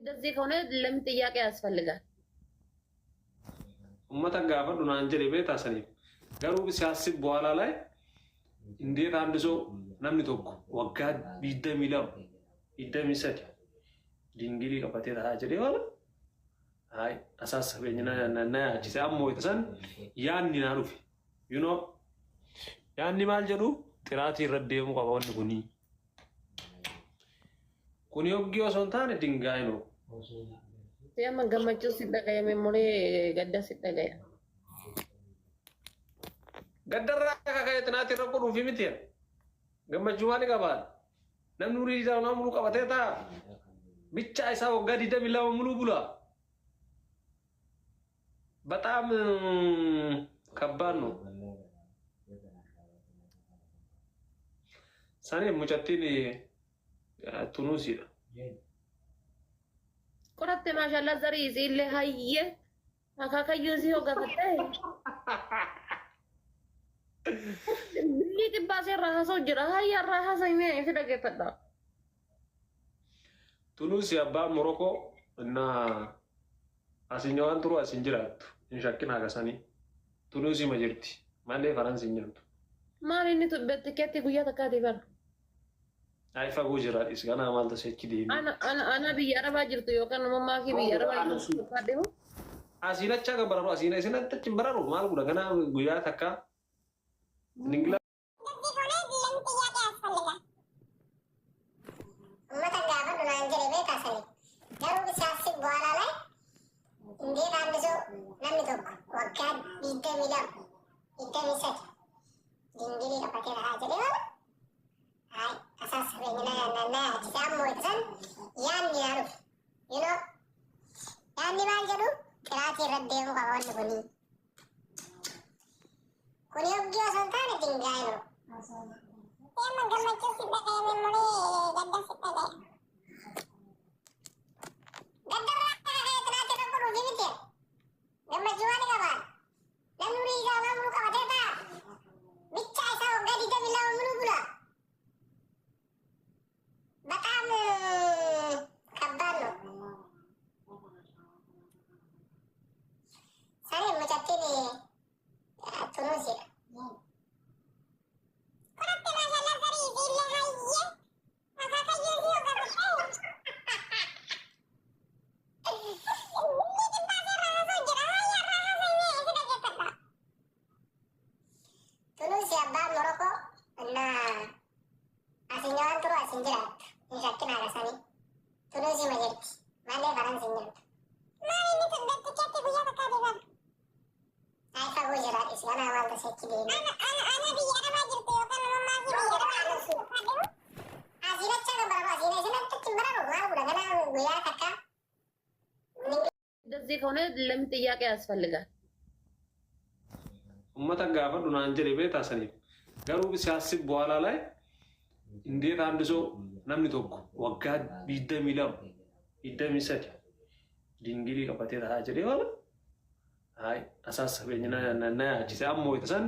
እንደዚህ ከሆነ ለምን ጥያቄ ያስፈልጋል? Ummata gaafadhu naan jedhe beektaa saniif. Garuu siyaasni በኋላ ላይ እንዴት አንድ ሰው namni tokko waggaa 22, 23 dingilii qabatee taa'aa jedhee wala hayi asaassabeenya na yaachise. Ammoo san yaanni naa dhufe, you know, yaanni maal jedhu xiraatii irra deemuu qaba. Wanni kunii kuni hoggii osoo hin taane dingaay no. Amma gammachuu si dhagayame malee gadda si dhagaya. Gaddarraa akka ka'e xinaatii irra godhuufi miti. Gammachuu maali qabaan? Namni umurii isaa muluu qabatee taa'a. Bichaa isaa waggaa 22 muluu bula. በጣም ከባድ ነው። Saniif mucattiin Tunuusiidha. Qoratte maashaallah zarii isiillee hayyee akaakayyuu isii hoggafattee. Billi xibbaa irraa haasa'u jira. Hayya irraa haasa'imee si dhaggeeffadha. Tunuusi abbaan Morokoo እና asin waan turu asin jiraattu hin shakkin hagasanii. Tunuusii ma jirti malee Faransi hin jirtu. Maal inni tikeetti guyyaa takkaati bara. Ay, fagoo jira, dhis ganaa maal tasee achi deemee. Ana biyya Arabaa jirtu yookaan namummaa kee biyya Arabaa jirtu barbaadde hoo? Asiin achi akka bararu, asiin isin achi hin bararu, maal godha ganaa guyyaa takka. እንደዚህ ከሆነ ለምን ጥያቄ ያስፈልጋል? Ummata gaafadhu naan jedhe beektaa saniif. Garuu siyaasni በኋላ ላይ እንዴት አንድ ሰው namni tokko waggaa 22, 23 dingilii qabatee taa'aa jedhee wala hayi asaassabeenya na yaachise. Ammoo san yaanni naa dhufe, you know, yaanni maal jedhu xiraatii irra deemuu qaba. Wanni kunii kuni hoggii osoo hin taane dingaay no. Amma gammachuu si dhagayame malee gadda si dhagaya. Gaddarraa akka ka'e xiraatii irra godhuufi miti. Gammachuu maali qabaan? Namni umurii isaa muluu qabatee taa'a. Bichaa isaa waggaa 22 muluu bula. በጣም ከባድ ነው። Saniif mucattiin Tunuusiidha. Qoratte maashaallah zarii isiillee hayyee akaakayyuu isii hoggafattee. Billi xibbaa irraa haasa'u jira. Hayya irraa haasa'imee si dhaggeeffadha. Tunuusi abbaan Morokoo እና asin waan turu asin jiraattu hin shakkin hagasanii. Tunuusii ma jirti malee Faransi hin jirtu. Maal inni tikeetti guyyaa takkaati bara. Ay, fagoo jira, dhis ganaa maal tasee achi deemee. Ana biyya Arabaa jirtu yookaan namummaa kee biyya Arabaa jirtu barbaadde hoo? Asiin achi akka bararu, asiin isin achi hin bararu, maal godha ganaa guyyaa takka. እንደዚህ ከሆነ ለምን ጥያቄ ያስፈልጋል? Ummata gaafadhu naan jedhe beektaa saniif. Garuu siyaasni በኋላ ላይ እንዴት አንድ ሰው namni tokko waggaa 22, 23 dingilii qabatee taa'aa jedhee wala hayi asaassabeenya na yaachise. Ammoo san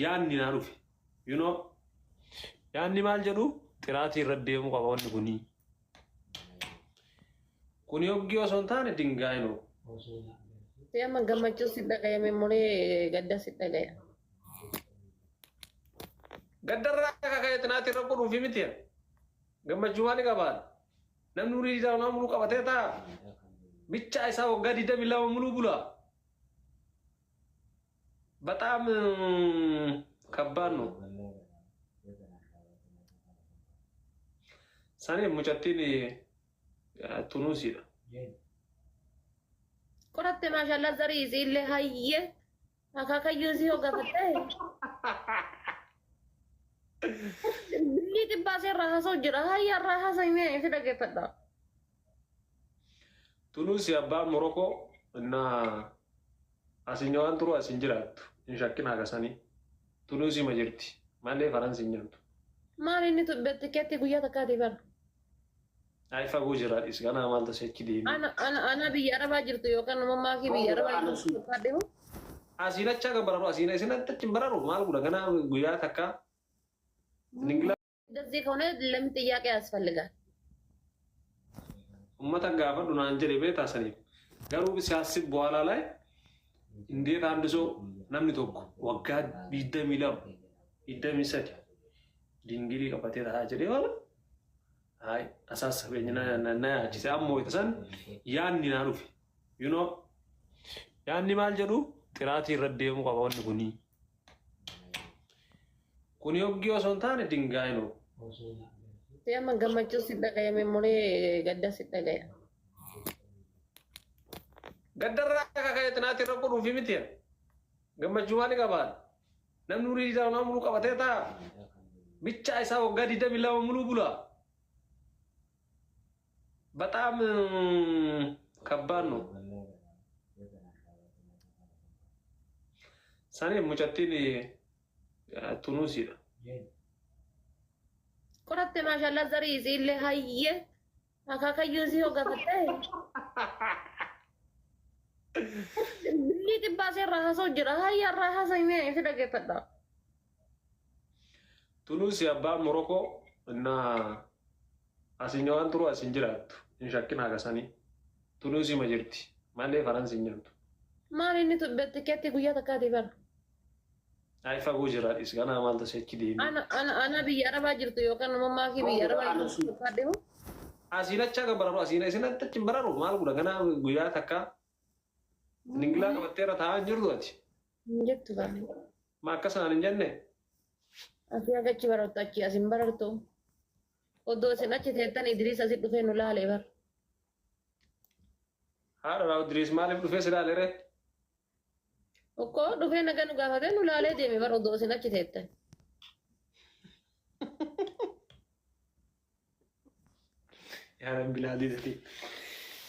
yaanni naa dhufe, you know, yaanni maal jedhu xiraatii irra deemuu qaba. Wanni kunii kuni hoggii osoo hin taane dingaay no. Amma gammachuu si dhagayame malee gadda si dhagaya. Gaddarraa akka ka'e xinaatii irra godhuufi miti. Gammachuu maali qabaan? Namni umurii isaa muluu qabatee taa'a. Bichaa isaa waggaa 22 muluu bula. በጣም ከባድ ነው። Saniif mucattiin Tunuusiidha. Qoratte maashaallah zarii isiillee hayyee akaakayyuu isii hoggafattee. Billi xibbaa irraa haasa'u jira. Hayya irraa haasa'imee si dhaggeeffadha. Tunuusi abbaan Morokoo እና asin waan turu asin jiraattu hin shakkin hagasanii. Tunuusii ma jirti malee Faransi hin jirtu. Maal inni tikeetti guyyaa takkaati bara. Ay, fagoo jira, dhis ganaa maal tasee achi deemee. Ana biyya Arabaa jirtu yookaan namummaa kee biyya Arabaa jirtu barbaadde hoo? Asiin achi akka bararu, asiin isin achi hin bararu, maal godha ganaa guyyaa takka. እንደዚህ ከሆነ ለምን ጥያቄ ያስፈልጋል? Uummata gaafadhu naan jedhe beektaa saniif. Garuu siyaasni በኋላ ላይ እንዴት አንድ ሰው namni tokko waggaa 22, 23 dingilii qabatee taa'aa jedhee wala hayi asaassabeenya na yaachise. Ammoo isa san yaanni naa dhufe, yaanni maal jedhu, xiraatii irra deemuu qaba. Wanni kunii kuni hoggii osoo hin taane dingaay no. Si amma gammachuu si dhagayame malee gadda si dhagaya. Gaddarraa akka ka'e xinaatii irra godhuufi miti. Gammachuu maali qabaan? Namni umurii 22 muluu qabatee taa'a. Bichaa isaa waggaa 22 muluu bula. በጣም ከባድ ነው። Saniif mucattiin Tunuusiidha. Qoratte, maashaallah, zarii isiillee hayyee akaakayyuu isii hoggafattee. Billi xibbaasee irraa haasa'u jira. Hayya, irraa haasa'imee si dhaggeeffadha. Tunuusi abbaan Morokoo እና asiin waan turu asin jiraattu hin shakkin hagasanii. Tunuusii ma jirti malee Faransi hin jirtu. Maal inni tikeetti guyyaa takkaati bara. Ay, fagoo jira, dhis ganaa maal tasee achi deemee. Ana biyya Arabaa jirtu yookaan namummaa kee biyya Arabaa jirtu fakkaadhe. Asiin achi akka bararu, asiin isin achi hin bararu, maal godha ganaa guyyaa takka dingilaa qabatteera taa'aa hin jirtu ati. Hin jettu bara. Ma akkasanaan hin jenne? Asii haga achi barartu, achi as hin barartu. Oddoo isin achi teettan Idriis asi dhufee nu laalee bara. Haadha raawwa, Idriis maaliif dhufee si ilaalee ree? Okkoo dhufee naga nu gaafatee nu laalee deeme bara, oddoo isin achi teettan. Yaa Rabbi laalii.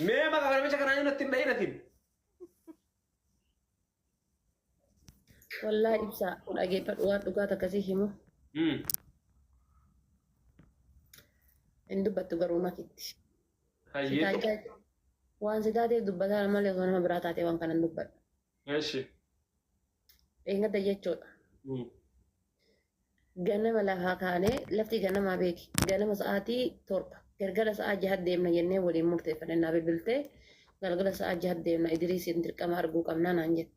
Mee maqaa namicha kanaa natti hin dhahinatin. Wallaahi ibsaa, dhageeffadhu, waan dhugaa akkasii himu. Hin dubbattu garuu makitti. Hayyee. Waan si taateef dubbataa malee osoo nama biraa taatee waan kana hin dubbadhu. Eshi. Eeggadda jechuudha. Ganama lafaa kaanee, lafti ganamaa beeki. Ganama sa'aatii 7, galgala sa'aa 6 deemna jennee waliin murteeffanne. Naa bilbiltee, galgala sa'aa 6 deemna, Idriisiin dirqama arguu qabnaa naan jette.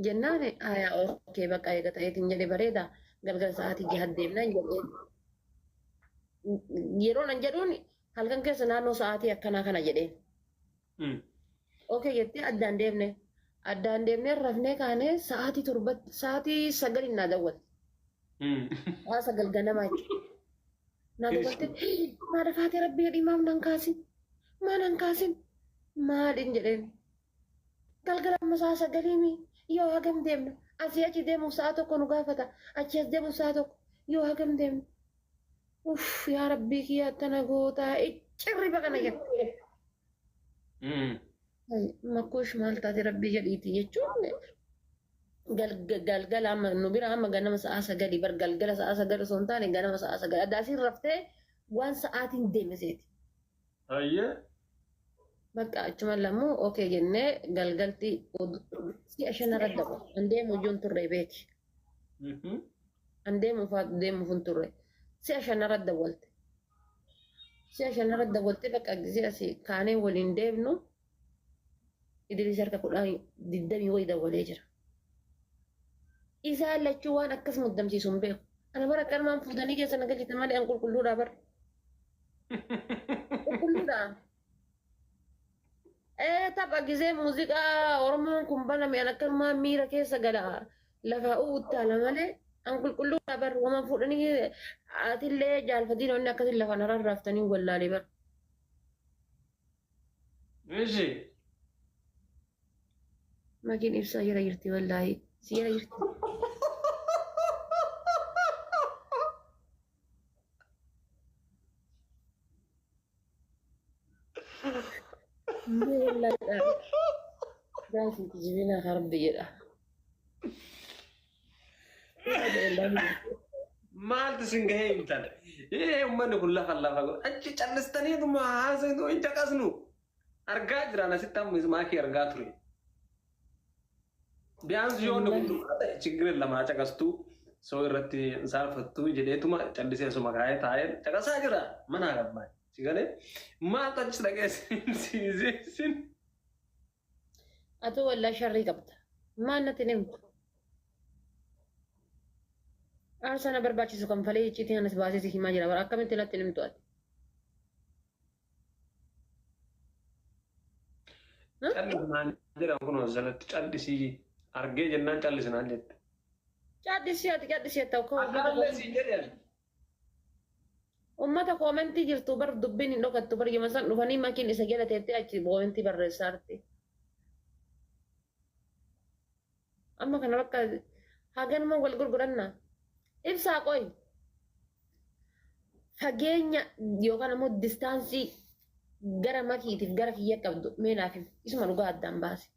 Jennaan hayaa, okay, bakka eega ta'eetiin jedhe, bareeda, galgala sa'aatii 6 deemna jedhee. Yeroo nan jedhuun halkan keessa naannoo sa'aatii akkanaa kana jedheen. Okay jettee addaan deemne. Addaan deemnee rafnee kaanee sa'aatii 7tti, sa'aatii 9n naa dawwalte. Sa'a 9 ganamaa jechuudha. Naa dawwalte, maa dafaatee, rabbii jedhii maaf nan kaasin? Maa nan kaasin? Maaliin jedheen? Galgala amma sa'a 9mi, yoo hagam deemna? Asii achi deemuuf sa'a 1 nu gaafata. Achi as deemuuf sa'a 1, yoo hagam deemna? Uff, yaa rabbii kiyya, attana gootaa iccirri baqana jette. Makkuush, maal taate, rabbii jedhiiti jechuun galgala amma nu bira amma ganama sa'a 9 bar, galgala sa'a 9 osoo hin taane ganama sa'a 9 addaasiin raftee waan sa'aatiin deeme seeti. Hayyee. Bakka achuma lammuu okay jennee galgalti si'a shanarra dabu. An deemu ijoon turre beeki. An deemu deemuuf hin turre. Si'a shanarra dawwalte. Si'a shanarra dawwalte, bakka gisee asii kaanee waliin deemnu Idriis harka 10, 20 wayi dawwalee jira. Isaan lachuu waan akkas muddamsiisu hin beeku. Ana bara akkanumaan fuutanii keessa na galchitan malee an qulqulluudha bara. Qulqulluudha. Ee, tapha gisee muuziqaa Oromoon kun baname an akkanumaan miira keessa gala, lafa uttaala malee an qulqulluudha bar. Wama fuudhanii atillee jaalfatiin wanni akkasii lafa nararraaftanii wallaalee bar. Ishi. Makiin ibsaa jira jirti, wallaahi si jira jirti. Wallaahi gaafii kijibina harbi jedha. Maaltu sin gahee himtan? Ee, uummanni kun lafa lafa godha. Achi callistaniituma haasawtu, hin caqasnu. Argaa jiraan asitti amma maakii argaa ture. ቢያንስ yoo inni kun dhugaa ta'e ችግር lama caqastuu soo irratti saalfattuu jedheetuma callisee asuma kaa'ee taa'ee caqasaa jira. Mana gabbaa. Si galee maaltu achi dhaqee sin Atuu wallaa sharrii qabda. Maal natti hin himtu? Aarsaa na barbaachisu kan falee icciitii kanas baasee si himaa jira. Bara akkamitti natti hin himtu ati? Callisinaan jedhan kun jalatti callisii argee jennaan callisinaan jette. Callisii ati callisii ati akka Akkanallee siin jedhan. Uummata koomentii jirtu bar dubbiin hin dhokattu bar yema san dhufanii makiin isa jala teettee achi koomentii barreessaarti. Amma kana bakka haganuma wal gurguranna. Ibsaa qoy. Fageenya yookaan ammoo distaansii gara makiitiif gara kiyya qabdu mee naaf himi. Isuma dhugaa addaan baasi.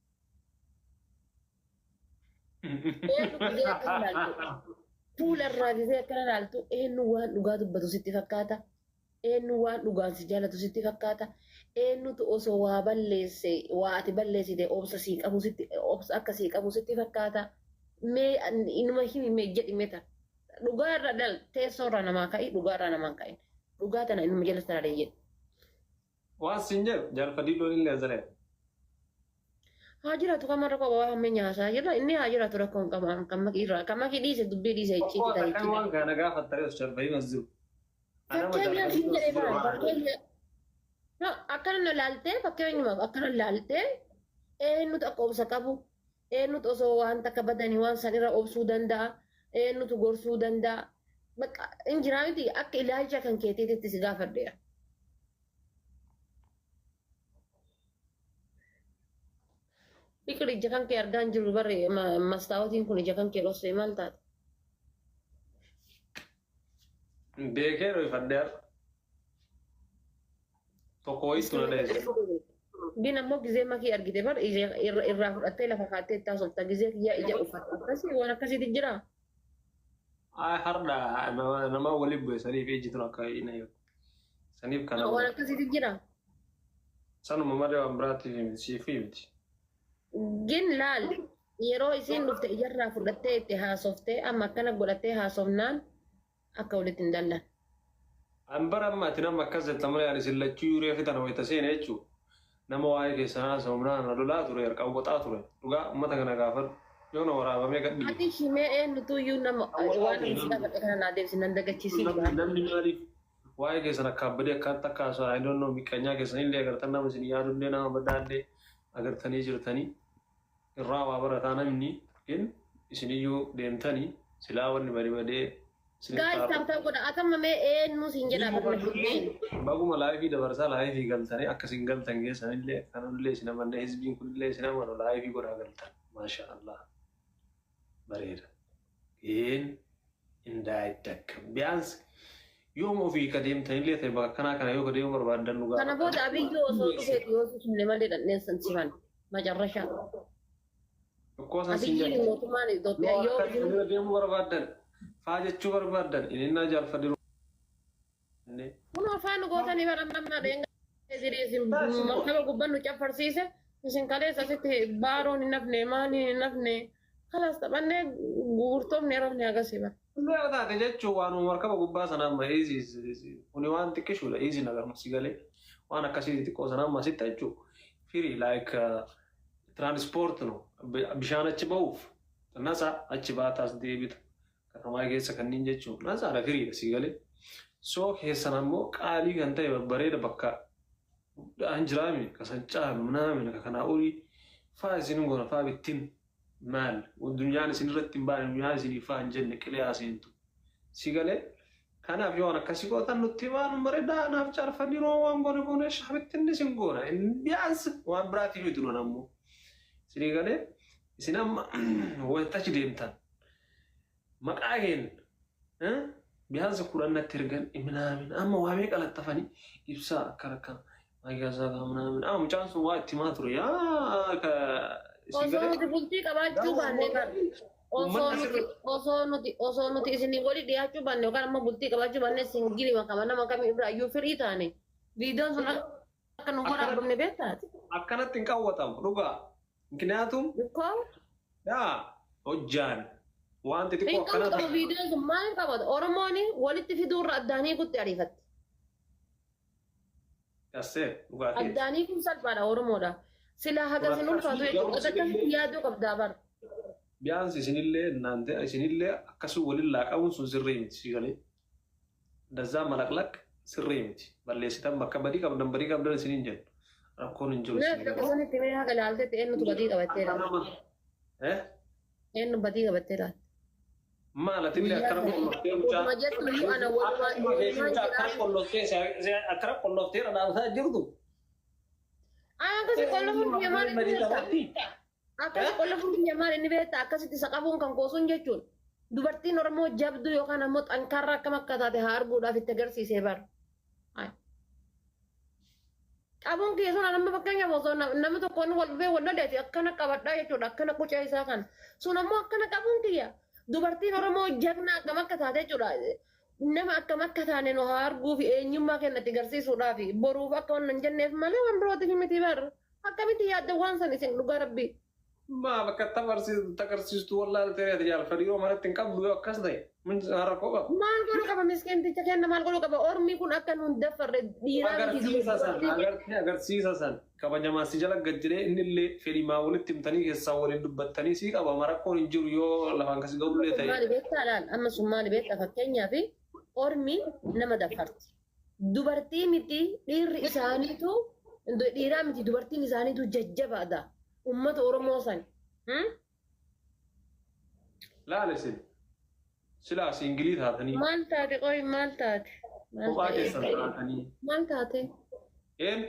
Eenyu gizee akkana ilaaltu? Fuula irraa gizee akkana ilaaltu eenyu waan dhugaa dubbatu sitti fakkaata? Eenyu waan dhugaan si jaalatu sitti fakkaata? Eenyutu osoo waa balleesse waa ati balleessite obsa sii qabu sitti obsa akka sii qabu sitti fakkaata? Mee inuma himi mee jedhi mee tana. Dhugaa irra dal teessoo irraa namaa ka'i dhugaa irraa namaa hin ka'in. Dhugaa tana inuma jala sararee jedhi. Waan siin jedhu jaalfadiiloon illee azaree. Haa jiraatu kan rakkoo qabaa hamma nyaasaa jirra inni haa jiraatu rakkoo hin qabu kan makii irraa kan makii dhiise dubbii dhiise icciitii ta'e Akkam icciitii. waan kana gaafattare of sharfayii mas jiru. Fakkeenyaaf hin jedhee bara fakkeenya no akkana na laaltee fakkeenyumaaf akkana laaltee eenyutu akka obsa qabu eenyutu osoo waan takka badanii waan san irra obsuu danda'a eenyutu gorsuu danda'a bakka hin jiraa miti akka ilaalcha kan keetiitti si gaafadheera. Biqil ija kan kee argaa hin jiru barre mastaawotiin kun ija kan kee dhossee maal taate? Beekee dhoyfadhee har'a. Tokko wayiitu na dheesse. Gin ammoo gizee makii argite bar ija irraa fudhattee lafa kaattee itti haasofta gizee kiyyaa ija uffatta akkasii waan akkasiiti jira. Ay har'a nama waliin bu'e saniif iji tun akka hin ayyuu. Saniif kana Waan akkasiiti jira. Sanuma malee waan biraatiif miti siif miti. Gin laal yeroo isiin dhufte ijarraa fudhattee itti haasoftee amma akkana godhattee haasofnaan akka walitti hin dallan. An bara amma ati nama akkas jetta malee ani isin lachuu yuuree fitan wayita seene jechuu nama waa'ee keessan haasa'u minaan na lolaa ture harqawwaxaa ture dhugaa uummata kana gaafadhu yoo na waraabamee gadhiisu. Ati shimee eenyutu iyyuu nama waan ani si gaafadhe kana naa deebisi nan dagachiisiin. Namni maaliif waa'ee keessan akka abbadee akkaatti akka haasa'u I don't know miqqanyaa keessan illee agartan nama isin yaadullee nama badaallee agartanii jirtanii irraa waa barataa namni in isiniyyuu deemtanii silaa wanni bari badee Guys, tap tap godha. Atamma mee eenyu siin jedha barna fidneen. Baguma laayifii dabarsaa laayifii galtanii akka isin galtan keessanillee kanallee isin amanne hizbiin kunillee isin amanu laayifii godhaa galtan. Maasha Allah. Bareeda. Een indaayidakka. Biyaans yooma ofii ka deemtanillee ta'e bakka kanaa kana yoo ka deemuu barbaaddan dhugaa. Kana booda abiyyuu osoo dhufee dhiyoo sunne malee dhandheessan siman. Macarrashaa. Tokkoo san siin Abiyyiin jedha. mootummaan Itoophiyaa Yoo yoo akka bira deemuu barbaaddan faa jechuu barbaaddan ininnaa jaalfadhiru. Kun afaan gootanii bara amma dheenga markaba gubbaan nu caffarsiise isin kaleessa asitti baaroon hin hafne maaliin hin hafne kalaas taphannee gurgurtoomne rafne agasii bara. Illee yoo taate jechuun waan markaba gubbaa sana amma easy kuni waan xiqqishuudha easy nagarma si galee waan akkasii xiqqoo sana amma asitti jechuun firii like transport no bishaan achi bahuuf nasa achi baataas deebita katamaa keessa kanneen jechuun nasaadha firiidha si galee soo keessan ammoo qaalii kan ta'e babbareeda bakka guddaa jiraami kasan caalu minaamin ka kanaa olii faa isin goona faa bittin maal addunyaan isin irratti hin baane addunyaan isinii faa hin jenne qilee haaseentu si galee kanaaf yoo waan akkasii gootan nutti himaa nu bareedaa naaf caalfannii roo waan goone goone shaabittinni isin goona biyaans waan biraatiif miti nun ammoo isinii galee isin amma waltachi deemtan maqaa keenya biyaans 10 natti ergan minaamin amma waa meeqa laxxafanii ibsaa akkana akkana maayyaasaa kaa minaamin amma mucaan sun waa itti himaa ture yaa ka isin Osoo galee nuti bultii qabaachuu baanne bar osoo nuti osoo nuti osoo nuti isinii wali dhiyaachuu baanne yookaan ammoo bultii qabaachuu baanne singilii makama nama kamii irraa iyyuu firii taane viidiyoon sun akka nu waraabamne beektaati. Akkanatti hin qawwatamu dhugaa. Mikniyaatum Ikkoo yaa hojjaan waan xixiqqoo hin akkanaa qawwatamu viidiyoon sun maal qabata Oromoon walitti fiduurra addaan hiikutti ariifatti. Yassee dhugaa keeti. Addaanii kun salphaadha Oromoodha. Silaa haga sin ulfaatu jechuudha. Akkasitti yaaduu qabdaa bara. Biyaansi isinillee naante isinillee akkasuma waliin laaqamuun sun sirrii miti si galee. Dazaa malaqlaq sirrii miti. Balleessitan bakka badii qabdan isiniin jennu. Rakkoon hin jiru Naaf isin bakka galee. sanitti mee haga ilaaltetti eenyutu badii qabattee ilaala? Eh? Eenyu badii qabattee ilaala? Maal atillee akkana qolloftee mucaa. Walumaa jettu iyyuu ana walumaa Mucaa akkana qolloftee akkana qolloftee dhadhaabsaa jirtu. Akkasi qollofuun biyya maal inni beektaa? Akkasi qollofuun biyya maal inni beektaa? Akkasitti isa qabuun kan koosuun jechuun. Dubartiin Oromoo jabduu yookaan ammoo xankaarraa akkam akka taate haa arguudhaaf itti agarsiisee bara. Qabuun kiyya sun amma fakkeenyaaf osoo nama tokkoon wal dhufee wal loleeti akkana qabadhaa jechuudha, akkana qucee isaa kana. Sun ammoo akkana qabuun kiyya dubartiin Oromoo jagna akkam akka taate jechuudha. Nama akkam akka taane nu haa arguu fi eenyummaa keenya itti agarsiisuudhaaf boruuf akka waan hin jenneef malee waan birootiif miti bar. Akkamitti yaadda waan san isin, dhugaa rabbii? Maal akka agarsiistu wallaaltee ati jaalfadhiiroo manatti hin qabdu yoo akkas ta'e min rakkoo qaba. Maal godhuu qaba miskiinticha kenna, maal godhuu qaba? Ormi kun akka nuun daffarre dhiiraa miti. Agarsiisa san agartee agarsiisa san kabajamaa si jala gad jedhee inni illee fedhimaa walitti himtanii keessaa waliin dubbattanii sii qaba, rakkoon hin jiru yoo lafaan kasi ga'ullee ta'e. Maali beektaa laal, amma sun maali beektaa, fakkeenyaaf ormi nama daffarti. Dubartii miti dhiirri isaaniitu, dhiiraa miti dubartiin isaaniitu jajjabaadha. Uummata Oromoo san. Laal isin silaa single taatanii Maal taate qoy, maal taate? Maal kophaa ta'e? keessan taatanii Maal taate? Een.